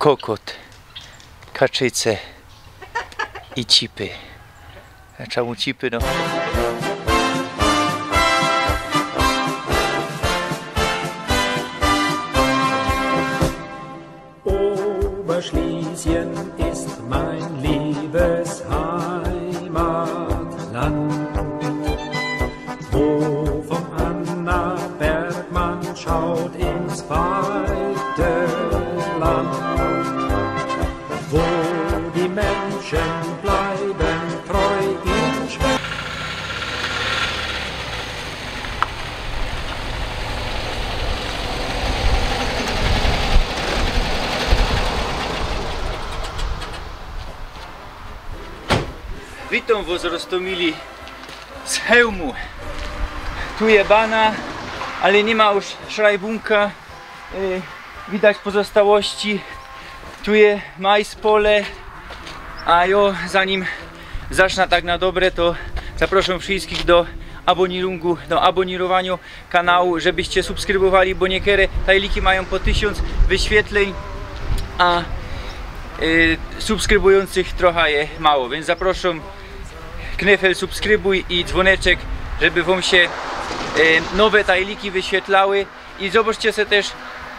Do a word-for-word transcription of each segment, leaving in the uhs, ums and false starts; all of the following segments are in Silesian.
Pokot, kaczyce i cipy. A czemu cipy? No. Oberschlesien ist mein liebes Heimatland, wo vom Anna Bergmann schaut ins weite Land, wo die Menschen bleiben treu in Schweiz. Witōm wos, Roztomili, z Chełmu. Tu je bana, ale niy ma już szrajbunka. Y, widać pozostałości. Tu je majs pole. A jo, zanim zacznã tak na dobre, to zaproszōm wszyskich do abonirungu, do abonirowanio kanału, żebyście subskrybowali, bo niykere tajliki majōm po tysiōnc wyświetleń, a, y, subskrybujōncych trocha je mało, wiync zaproszōm. Knyfel subskrybuj i dzwōneczek, żeby wōm sie, y, nowe tajliki wyświetlały. I zobaczcie se tyż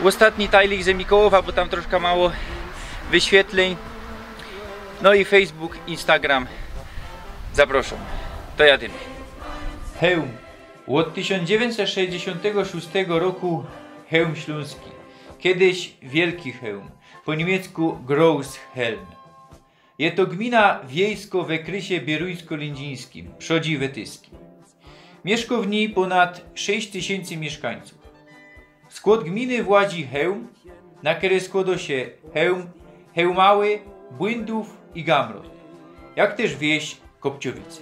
ôstatni tajlik ze Mikołowa, bo tam troszka mało wyświetleń. No i Facebook, Instagram. Zaproszōm. To jadymy. Chełm. Ôd tysiōnc dziewiyńćset sześćdziesiōntego szōstego roku Chełm Ślōnski. Kejś Wielki Chełm. Po niymiecku Großchelm. Je to gmina wiejsko w ôkresie bieruńsko-lyndzińskim, przodzi Wetyski. Miyszko w nij pōnad sześć tysiyncy miyszkańcōw. W skłod gminy wchodzi Chełm, na kery skłodo sie Chełm, Chełmały, Błyndōw i Gamrot, jak tyż wieś Kopciowice.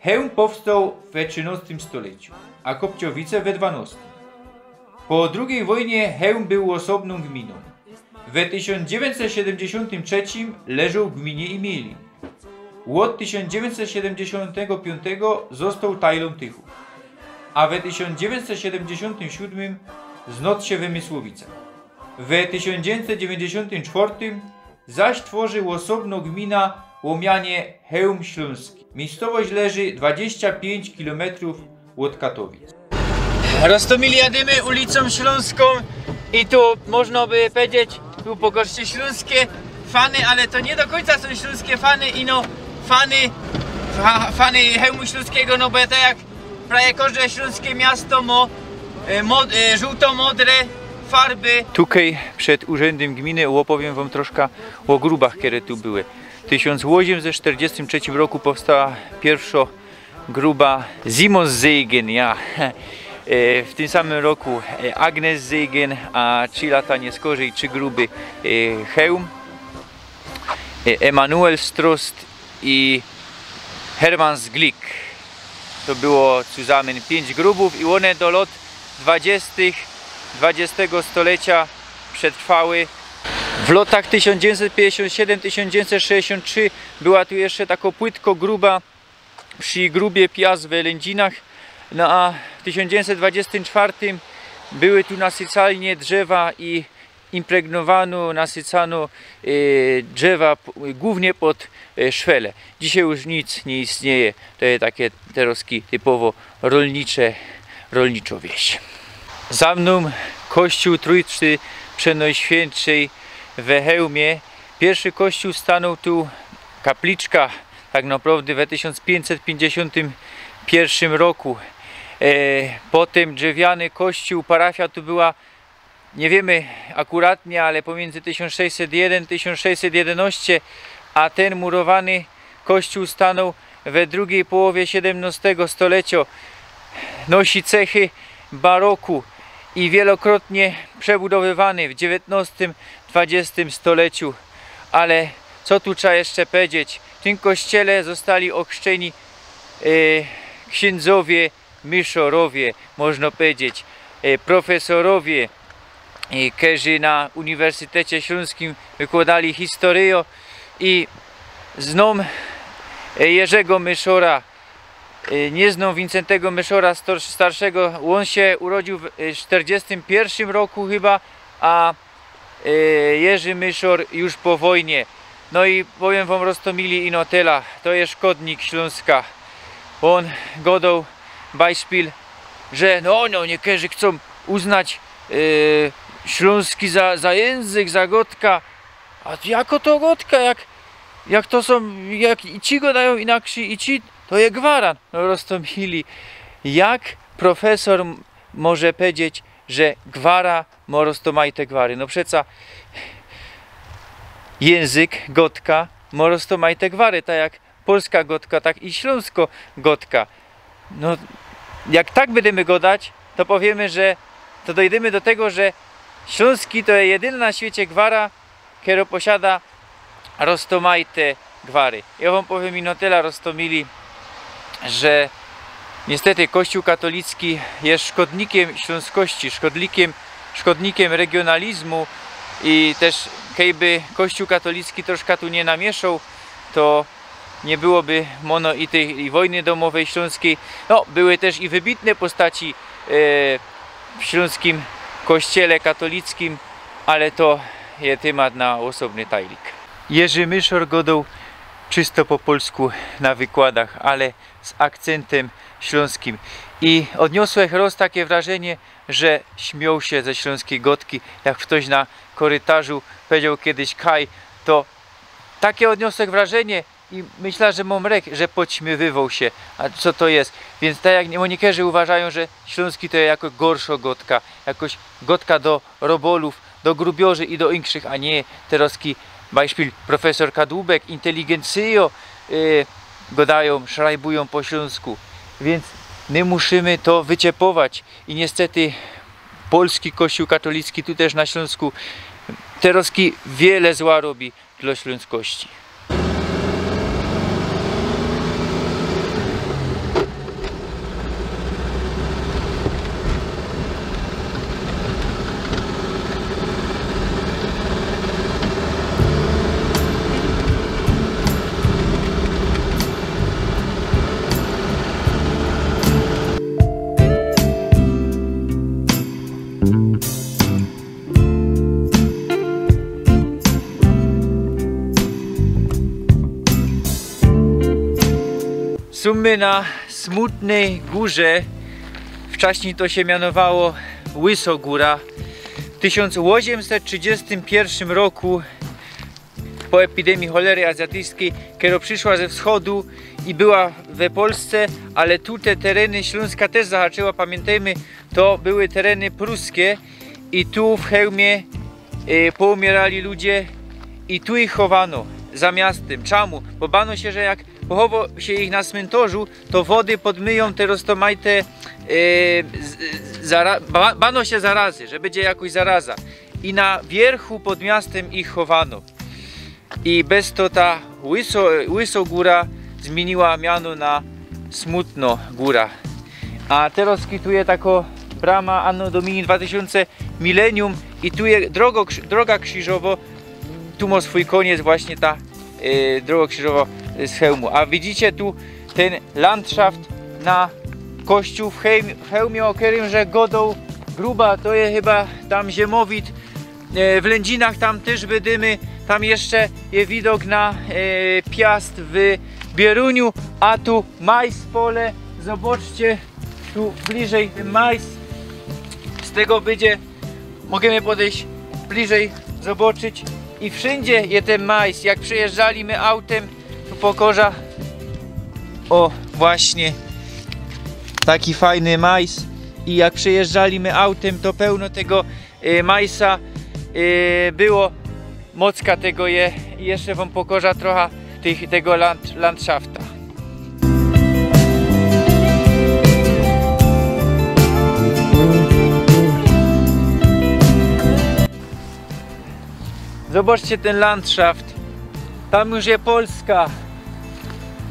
Chełm powstoł we trzynostym stoleciu, a Kopciowice we dwanostym. Po drugij wojnie Chełm bōł ôsobnōm gminōm. We tysiōnc dziewiyńćset siedymdziesiōntym trzecim leżoł w gminie Imielin. Ôd tysiōnc dziewiyńćset siedymdziesiōntego piōntego zostoł tajlōm Tychōw, a we tysiōnc dziewiyńćset siedymdziesiōntym siōdmym znod sie we Mysłowicach. We tysiōnc dziewiyńćset dziewiyńćdziesiōntym czwortym zaś tworzi ôsobnŏ gmina ô mianie Chełm Ślōnski. Miejscowość leży dwadzieścia pięć kilometrów ôd Katowic. Roztomili, jadymy ulicōm Ślōnskōm i tu można by powiedzieć, tu po koszcie ślōnskie fany, ale to niy do kōńca sōm ślōnskie fany, ino fany, fa-, fany Chełmu Ślōnskigo, no bo tak jak prawie kożde ślōnskie miasto mŏ, e, mŏ-, e, żōłto-modre farby. Tukej przed urzędym gminy ôpowiym wōm troszka ô grōbach, kere tu były. W tysiōnc ôziymset sztyrdziestym trzecim roku powstała piyrwszŏ grōba Simonssägen, ja. E, w tym samym roku, e, Agnes Sägen, a trzi lata niy skożyj trzi grōby, e, Chełm, e, Emanuel Strost i Hermann Glick. To było zusammen piyńć grōbōw i ône do lŏt dwadziestych dwadziestego stolecia przetrwały. W lŏtach tysiōnc dziewiyńćset piyńćdziesiōnt siedym, tysiōnc dziewiyńćset sześćdziesiōnt trzi była tu jeszcze tako płytko grōba przi grōbie Piast we Lędzinach. No a w tysiōnc dziewiyńćset dwadziestym czwartym były tu nasycalnie drzewa i impregnowano, nasycano, e, drzewa p-, głōwnie pod, e, szwele. Dzisiej już nic niy istnieje. To je takie terŏzki typowo rolnicze, rolniczŏ wieś. Za mnōm kościōł Trōjcy Przenojświyntszyj we Chełmie. Piyrwszy kościōł stanył tu, kapliczka, tak naprŏwdy we tysiōnc piyńćset piyńćdziesiōntym piyrwszym roku. E, potym drzewiany kościōł, parafia tu była, niy wiymy akuratnie, ale pōmiyndzy tysiōnc sześćset jedyn, tysiōnc sześćset jedynŏście, a tyn murowany kościōł stanył we drugij połowie siedymnŏstego stolecio. Nosi cechy baroku i wielokrotnie przebudowywany w dziewiyntnŏstym, dwadziestym stoleciu. Ale co tu trzeba jeszcze powiedzieć? W tym kościele zostali ochrzczeni, e, ksiyndzŏwie, myszŏrowie, można powiedzieć, e, profesōrowie, e, kerzy na Uniwersytecie Ślōnskim wykłŏdali historyjõ i znōm, e, Jerzego Myszŏra, e, niy znōm Wincentego Myszŏra stor-, starszego. Ôn sie urodził w, e, sztyrdziestym piyrwszym roku chyba, a E, Jerzy Myszor już po wojnie. No i powiym wōm, Roztomili, ino tela. To je szkodnik Ślōnska. Ôn godoł, bajszpil, że no, no, niykerzy chcōm uznać, e, ślōnski za, za jynzyk, za godka. A jako to godka, jak, jak to sōm, jak i ci godajōm inakszi, i ci, to je gwara. No, Roztomili, jak profesor m-, może powiedzieć, że gwara mō roztomajte gwary? No przeca jynzyk, godka mō roztomajte gwary, tak jak polska godka, tak i ślōnsko godka. No, jak tak bydymy godać, to powiymy, że, to dojdymy do tego, że ślōnski to je jedyno na świecie gwara, kero posiada roztomajte gwary. Jo wōm powiym ino tela, Roztomili, że niystety Kościōł katolicki je szkodnikiym ślōnskości, szkodnikiym, szkodnikiym regionalizmu i tyż kejby Kościōł katolicki troszka tu niy namiyszōł, to niy byłoby mono i tyj, i wojny dōmowyj ślōnskij. No, były tyż i wybitne postaci, e, w ślōnskim kościele katolickym, ale to je tymat na ôsobny tajlik. Jerzy Myszor godoł czysto po polsku na wykładach, ale z akcyntym ślōnskim. I ôdniosłech roz takie wrażynie, że śmioł sie ze ślōnskij godki, jak ftoś na korytarzu powiedzioł kejś kaj, to takie ôdniosłech wrażynie, i myśla, że mōm rek, że podśmiywoł sie, a co to je? Wiync tak jak nie-, niykerzy uważajōm, że ślōnski to je jako gorszo godka, jakoś godka do robolōw, do grubiorzy i do inkszych, a niy terozki bajszpil profesor Kadłubek, inteligencjo, y, godajōm, szrajbujōm po ślōnsku. Wiync my musimy to wyciepować i niystety polski Kościōł katolicki tu tyż na Ślōnsku terozki wiele zła robi dlŏ ślōnskości. Sōm my na Smutnyj Gōrze. Wczaśnij to sie mianowało Łysogōra. W tysiōnc ôziymset trzidziestym piyrszym roku, po epidemii cholery azjatyjskij, kero prziszła ze wschodu i była we Polsce, ale tu te tereny Ślōnska tyż zahaczyła, pamiyntejmy, to były tereny pruskie i tu w Chełmie, e, poumiyrali ludzie i tu ich chowano za miastym. Czamu? Bo bano sie, że jak pochowo sie ich na smyntorzu, to wody podmyjōm te roztomajte, e, z-, zara-, ba-, bano sie zarazy, że bydzie jakoś zaraza. I na wiyrchu pod miastym ich chowano. I bez to ta Łyso-, Łysogōra zmiyniła miano na Smutno Gōra. A terŏz tu je tako brama Anno Domini dwa tysiōnce Milenium i tu je drogo krz-, droga krziżowo. Tu mŏ swōj kōniec właśnie ta, e, droga krziżowo z Chełmu. A widzicie tu tyn landszaft na kościōł w Chełm-, w Chełmie, ô kerym żech godoł. Gruba, to je chyba tam Ziymowit. E, w Lędzinach tam tyż bydymy, tam jeszcze je widok na, e, Piast w Bieruń, a tu majs pole, zobaczcie, tu bliżyj tyn majs, z tego bydzie, możymy podejś bliżyj, zobaczyć i wszyndzie je tyn majs, jak przejyżdżali my autym, tu pokŏża, ô, właśnie, taki fajny majs i jak przejyżdżali my autym, to pełno tego e, majsa, e, było. Mocka tego je. I jeszcze wōm pokŏża trocha tych, tego land-, landszafta. Zobaczcie tyn landszaft. Tam już je Polska.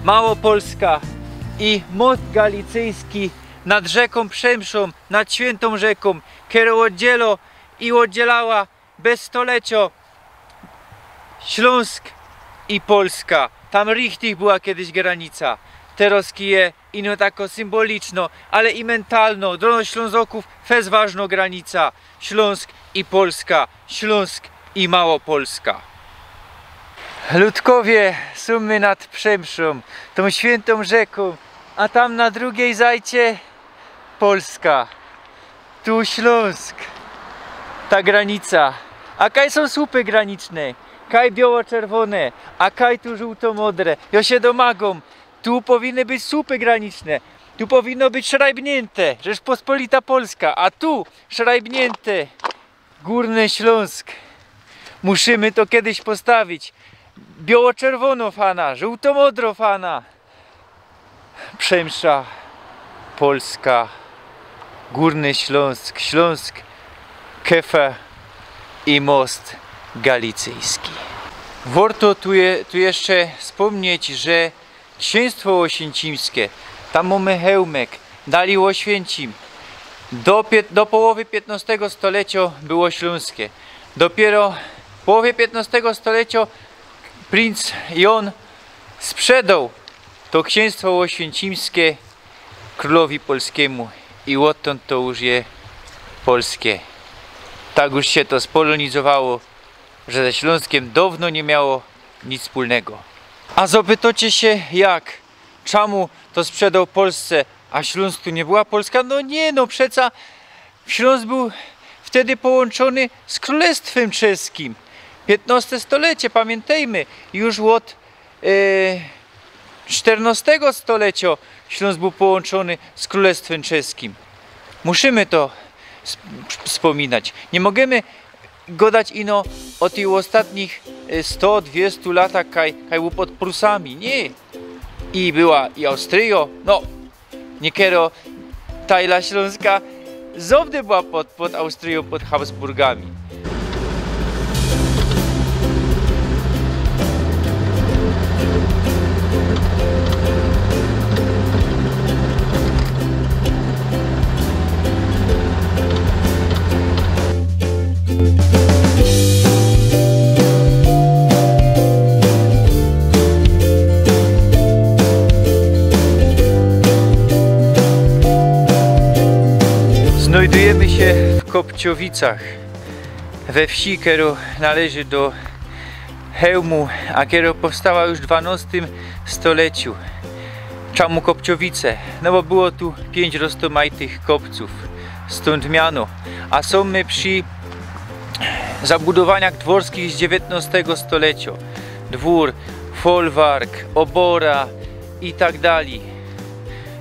Małopolska i most galicyjski nad rzekōm Przemszōm, nad świyntōm rzekōm, kerŏ ôddzielŏ i ôddzielała bez stoleciŏ Ślōnsk i Polska. Tam richtig była kedyś granica. Terŏz je ino tako symboliczno, ale i mentalno. Dlŏ nŏs Ślōnzŏkōw fest ważno granica. Ślōnsk i Polska. Ślōnsk i Małopolska. Ludkowie, sōm my nad Przemszōm, tōm świyntōm rzekōm, a tam na drugij zajcie Polska. Tu Ślōnsk. Ta granica. A kaj sōm słupy graniczne? Kaj bioło-czerwōne, a kaj tu żōłto-modre? Jo sie domagōm. Tu powinny być słupy graniczne. Tu powinno być szrajbnięte Rzeczpospolita Polska, a tu szrajbnięte Górny Śląsk. Musimy to kiedyś postawić. Biało-czerwono fana, żółto-modro fana. Przemsza, Polska, Górny Śląsk, Śląsk, Kefa i most galicyjski. Warto tu, je, tu jeszcze wspomnieć, że Księstwo Ôswięcimskie, tam mōmy hełmek, dali Ôswięcim. Do, pie- do połowy piętnastego stolecia było śląskie. Dopiero w połowie piętnastego stolecia princ Jan sprzedał to księstwo ôswięcimskie królowi polskimu i ôdtōnd to już je polskie. Tak już sie to spolonizowało, że ze Śląskiem dawno nie miało nic wspólnego. A zapytocie sie jak? Czamu to sprzedał Polsce, a Ślōnsk tu nie była Polska? No nie, no przeca Ślōnsk był wtedy połōnczōny z Krōlestwym Czeskim. Piętnaste stolecie, pamiyntejmy, już ôd e, szternastego stolecio Ślōnsk był połōnczōny z Krōlestwym Czeskim. Musimy to sp- wspominać. Nie możemy godać ino ô tych ôstatnich e, sto, dwiestu latach, kaj, kaj był pod Prusami. Nie. I była i Austrijo, no, niekero tajla Ślōnska zawdy była pod, pod Austriją, pod Habsburgami. Znajdujemy się w Kopciowicach, we wsi, która należy do Chełmu, a kero powstała już w dwanostym stoleciu. Czamu Kopciowice? No bo było tu pięć roztōmajtych kopców, stōnd miano. A sōm my przi zabudowaniach dworskich z dziewiyntnostego stolecio. Dwōr, folwark, obora i tak dalij.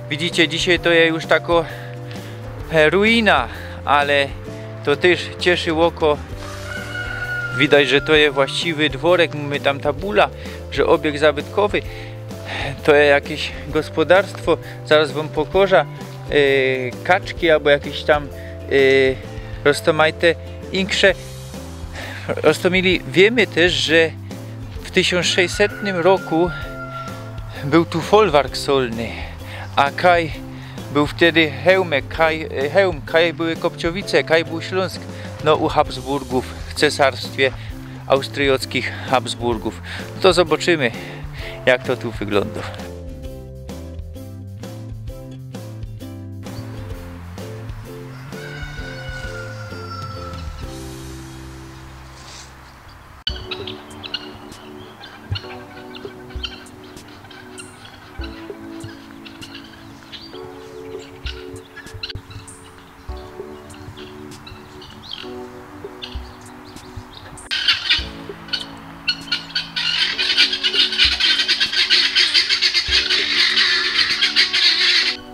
Widzicie, dzisiej to je już tako e, ruina, ale to tyż cieszy ôko. Widać, że to je właściwy dworek. Mōmy tam tabula, że ôbiekt zabytkowy. To je jakeś gospodarstwo. Zaroz wōm pokoża e, kaczki abo jakeś tam e, roztōmajte insze. Roztōmili, wiymy tyż, że w tysiōnc sześćsetnym roku bōł tu folwark solny, a kaj bōł wtedy Chełmek, kaj, e, Chełm, kaj były Kopciowice, kaj bōł Ślōnsk, no u Habsburgōw w cesarstwie austryjockich Habsburgōw. No to zobaczymy, jak to tu wyglōndo.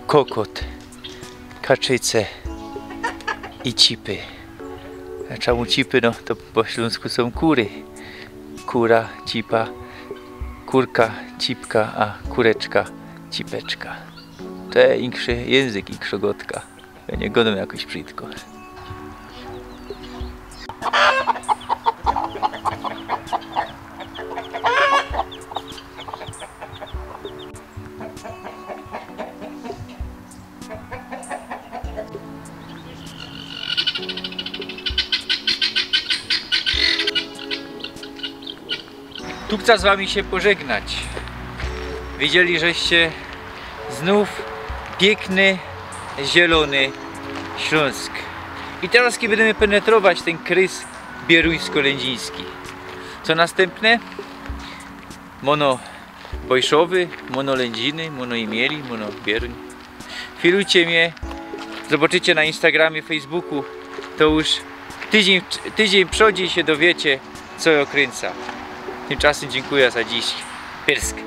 Kokot, kaczyce i cipy. A czamu cipy? No to po ślōnsku sōm kury. Kura, cipa, kurka, cipka, a kureczka, cipeczka. To je inkszy jynzyk, inkszo godka. Jo niy godōm jakoś brzidko. Tu chcã z wami sie pożegnać. Widzieli żeście znōw piykny, zielōny Ślōnsk. I teroz, kej bydymy penetrować tyn krys Bieruńsko-Lędziński. Co nastympne? Mono Bojszowy, mono Lędziny, mono Imieli, mono Bieruń. Filujcie mie, zobaczycie na Instagramie, Facebooku. To już tydziyń, tydziyń przodziej sie dowiecie, co jŏ krynca. Tymczasym dziynkuja za dziś. Pyrsk.